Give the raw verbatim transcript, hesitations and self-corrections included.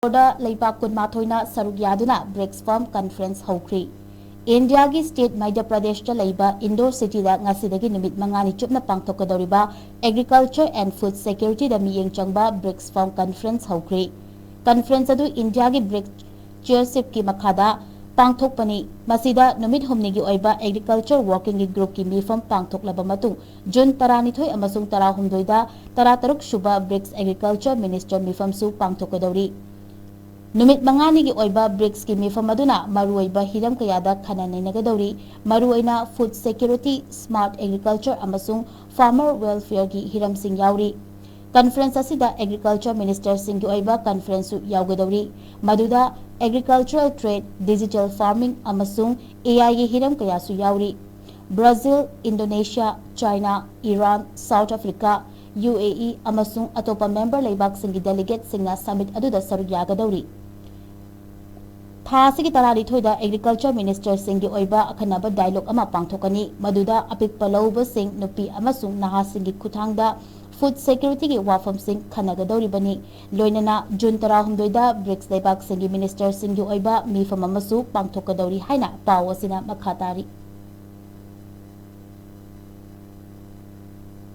ꯗ ꯂꯩꯕꯥꯛ ꯀꯨꯟꯃꯥꯊꯣꯏꯅ ꯁꯔꯨꯛ ꯌꯥꯗꯨꯅ bricks form conference ꯍꯧꯈ꯭ꯔꯤ꯫ ꯏꯟꯗꯤꯌꯥꯒꯤ ꯁ꯭ꯇꯦꯠ ꯃꯙ꯭ꯌ ꯄ꯭ꯔꯗꯦꯁꯇ ꯂꯩꯕ ꯏꯟꯗꯣꯔ ꯁꯤꯇꯤꯗ ꯉꯁꯤꯗꯒꯤ ꯅꯨꯃꯤꯠ ꯃꯉꯥꯅꯤ ꯆꯨꯞꯅ ꯄꯥꯡꯊꯣꯛꯀꯗꯧꯔꯤꯕ Agriculture and Food Security ꯗ ꯃꯤꯠꯌꯦꯡ ꯆꯪꯕ ꯕ꯭ꯔꯤꯛꯁ ꯐꯣꯔꯝ ꯀꯟꯐꯔꯦꯟꯁ ꯍꯧꯈ꯭ꯔꯤ꯫ ꯀꯟꯐꯔꯦꯟꯁ ꯑꯗꯨ ꯏꯟꯗꯤꯌꯥꯒꯤ ꯕ꯭ꯔꯤꯛꯁ ꯆꯤꯌꯔꯁꯤꯞꯀꯤ ꯃꯈꯥꯗ ꯄꯥꯡꯊꯣꯛꯄꯅꯤ꯫ ꯃꯁꯤꯗ ꯅꯨꯃꯤꯠ ꯍꯨꯝꯅꯤꯒꯤ ꯑꯣꯏꯕ Agriculture Working Group ꯀꯤ ꯃꯤꯐꯝ ꯄꯥꯡꯊꯣꯛꯂꯕ ꯃꯇꯨꯡ, ꯖꯨꯟ ꯇꯔꯥꯅꯤꯊꯣꯏ ꯑꯃꯁꯨꯡ ꯇꯔꯥꯍꯨꯝꯗꯣꯏꯗ ꯇꯔꯥꯇꯔꯨꯛ ꯁꯨꯕ ꯕ꯭ꯔꯤꯛꯁ Agriculture Minister ꯃꯤꯐꯝꯁꯨ ꯄꯥꯡꯊꯣꯛꯀꯗꯧꯔꯤ꯫ ꯅꯨꯃꯤꯠ ꯃꯉꯥꯅꯤꯒꯤ ꯑꯣꯏꯕ ꯕ꯭ꯔꯤꯛꯁꯀꯤ ꯃꯤꯐꯝ ꯑꯗꯨꯅ ꯃꯔꯨꯑꯣꯏꯕ ꯍꯤꯔꯝ ꯀꯌꯥꯗ ꯈꯟꯅ ꯅꯩꯅꯒꯗꯧꯔꯤ, ꯃꯔꯨꯑꯣꯏꯅ food security, smart agriculture ꯑꯃꯁꯨꯡ farmer welfare ꯒꯤ ꯍꯤꯔꯝꯁꯤꯡ ꯌꯥꯎꯔꯤ꯫ ꯀꯟꯐꯔꯦꯟꯁ ꯑꯁꯤꯗ Agriculture Minister ꯁꯤꯡꯒꯤ ꯑꯣꯏꯕ ꯀꯟꯐꯔꯦꯟꯁꯁꯨ ꯌꯥꯎꯒꯗꯧꯔꯤ, ꯃꯗꯨꯗ Agricultural Trade, Digital Farming ꯑꯃꯁꯨꯡ A I ꯒꯤ ꯍꯤꯔꯝ ꯀꯌꯥꯁꯨ ꯌꯥꯎꯔꯤ꯫ Brazil, Indonesia, China, Iran, South Africa, U A E ꯑꯃꯁꯨꯡ ꯑꯇꯣꯞꯄ ꯃꯦꯝꯕꯔ ꯂꯩꯕꯥꯛꯁꯤꯡꯒꯤ ꯗꯦꯂꯤꯒꯦꯠꯁꯤꯡꯅ ꯁꯃꯤꯠ ꯑꯗꯨꯗ ꯁꯔꯨꯛ ꯌꯥꯒꯗꯧꯔꯤ꯫ ꯊꯥ ꯑꯁꯤꯒꯤ ꯇꯔꯥꯅꯤꯊꯣꯏꯗ Agriculture Minister ꯁꯤꯡꯒꯤ ꯑꯣꯏꯕ ꯑꯈꯟꯅꯕ ꯗꯥꯏꯂꯣꯒ ꯑꯃ ꯄꯥꯡꯊꯣꯛꯀꯅꯤ, ꯃꯗꯨꯗ ꯑꯄꯤꯛꯄ ꯂꯧꯎꯕꯁꯤꯡ, ꯅꯨꯄꯤ ꯑꯃꯁꯨꯡ ꯅꯍꯥꯁꯤꯡꯒꯤ ꯈꯨꯠꯊꯥꯡꯗ food security ꯒꯤ ꯋꯥꯐꯝꯁꯤꯡ ꯈꯟꯅꯒꯗꯧꯔꯤꯕꯅꯤ꯫ ꯂꯣꯏꯅꯅ ꯖꯨꯟ ꯇꯔꯥꯍꯨꯝꯗꯣꯏꯗ ꯕ꯭ꯔꯤꯛꯁ ꯂꯩꯕꯥꯛꯁꯤꯡꯒꯤ minister ꯁꯤꯡꯒꯤ ꯑꯣꯏꯕ ꯃꯤꯐꯝ ꯑꯃꯁꯨ ꯄꯥꯡꯊꯣꯛꯀꯗꯧꯔꯤ ꯍꯥꯏꯅ ꯄꯥꯎ ꯑꯁꯤꯅ ꯃꯈꯥ ꯇꯥꯔꯤ꯫